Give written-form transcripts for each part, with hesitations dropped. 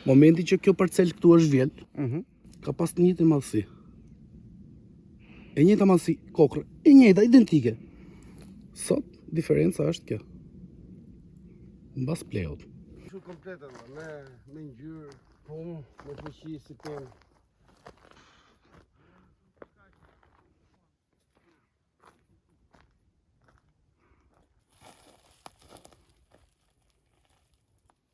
Momenti që kjo parcel këtu është vjel, mm -hmm. ka pas të njëjtën madhësi. E njëjta madhësi kokrrë, e njëjta identike. Sot diferenca është kjo. Mbas plehut. Shumë komplete, me me ngjyrë, po, me fuqi si pemë.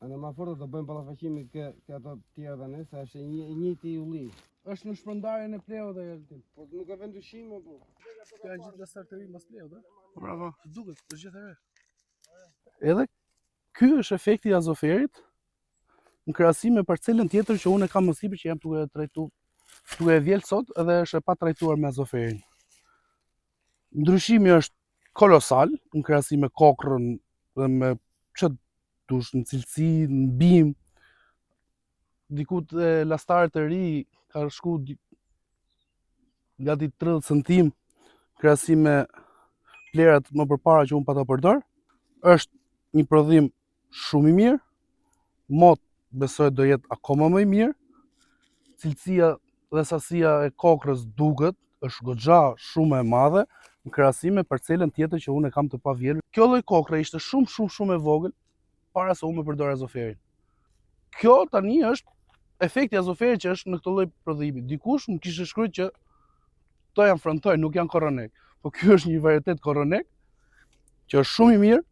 Ana ma fort do bëjmë ballafaqimin ke ke ato të tjera tani, se është një i njëjti ulli. Është në shpërndarjen e plehut ajo Altin. Po nuk e vën dyshim po. Kjo janë gjithë lastar të ri mbas plehut, ë? Bravo. Të duket, është gjithë e re. Edhe ky është efekti i azoferit në krahasim me parcelën tjetër që unë e kam më sipër që jam duke e trajtu, duke e vjel sot edhe është e pa trajtuar me azoferin. Ndryshimi është kolosal në krahasim me kokrrën dhe me ç'të dush në cilësi, në bimë. Diku te lastarët e ri ka shku di, gati 30 centim krahasim me plerat më përpara që unë pata përdor. Është një prodhim shumë i mirë. Mot besoj do jetë akoma më i mirë. Cilësia dhe sasia e kokrrës duket, është goxha shumë e madhe në krahasim me parcelën tjetër që unë e kam të pavjelur. Kjo lloj kokrre ishte shumë shumë shumë e vogël para se unë me përdor azoferin. Kjo tani është efekti i azoferit që është në këtë lloj prodhimi. Dikush më kishte shkruar që këto janë frontoj, nuk janë koronek. Po ky është një varietet koronek që është shumë i mirë,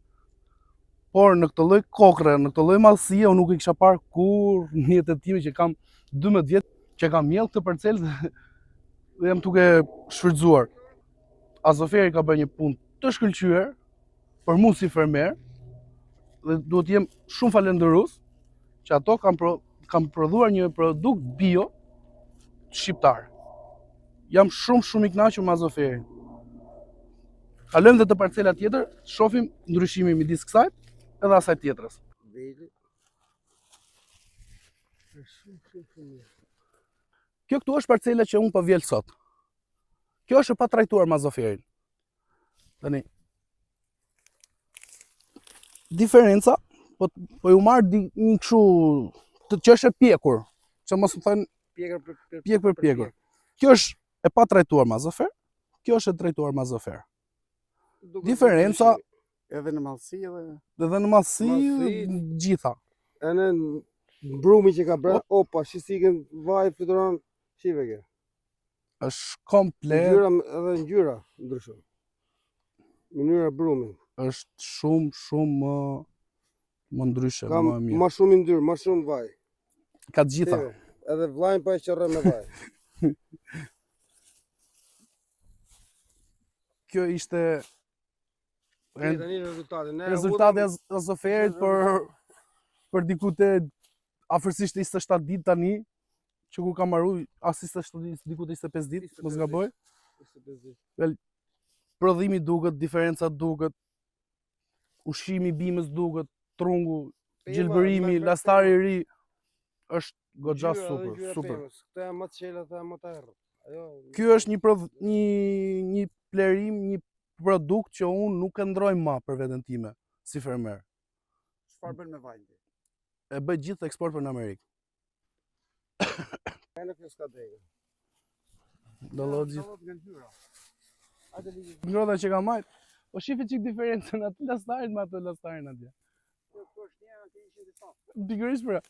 por në këtë lloj kokrre, në këtë lloj madhësie unë nuk e kisha parë kurrë në jetën time që kam 12 vjet që kam mjell këtë parcel dhe, dhe jam duke shfrytzuar. Azoferi ka bërë një punë të shkëlqyer për mua si fermer dhe duhet të jem shumë falënderues që ato kanë pro, kanë prodhuar një produkt bio shqiptar. Jam shumë shumë i kënaqur me azoferin. Kalojmë dhe te parcela tjetër, shohim ndryshimin midis kësaj edhe asaj tjetrës. Veli. Është shumë shumë shumë mirë. Kjo këtu është parcela që unë po vjel sot. Kjo është e pa trajtuar me azoferin. Tani diferenca, po po ju marr di, një kështu të që është e pjekur, që mos më thënë Pjekur për për pjek për pjekur. Kjo është e pa trajtuar me azofer, kjo është e trajtuar me azofer. Duket Diferenca Edhe në madhësi edhe edhe në madhësi Madhësi. gjitha. Edhe në brumi që ka brenda, opa, shi si ikën vaj fluturon, shive ke. Është komplet, Ngjyra edhe ngjyra ndryshon. Mënyra e brumit. është shumë shumë më më ndryshe, Ka më e mirë. më shumë yndyrë, më shumë vaj. Ka të gjitha. Shive, Edhe vllajin pa e qërre me vaj. Kjo ishte Tani tani rezultati. Ne rezultati e i azoferit për për diku te afërsisht 27 ditë tani që kur kam marru as 27 ditë, diku te 25 ditë, mos 25 gaboj. 25 ditë. Prodhimi duket, diferenca duket, ushqimi i bimës duket, trungu, Pema, gjelbërimi, me- me lastari i pema. ri është goxha Ngjyra dhe super, ngjyra super. pemës. Këto janë më të çela, këto janë më të errët. Ajo Ky është një prodh, një një plerim, një produkt që unë nuk e ndroj ma për veten time si fermer. çfarë bën me vajin ti? E bëj gjithë eksport për në Amerikë. Ende kjo s'ka degë. Dallohet gjithë. Dallohet nga ngjyra. Hajde ligji. Ngrohta që ka majt. Po shifi çik diferencën aty lastarit me atë lastarin atje. Kjo këtu është një aty ishin disa. Pikërisht pra.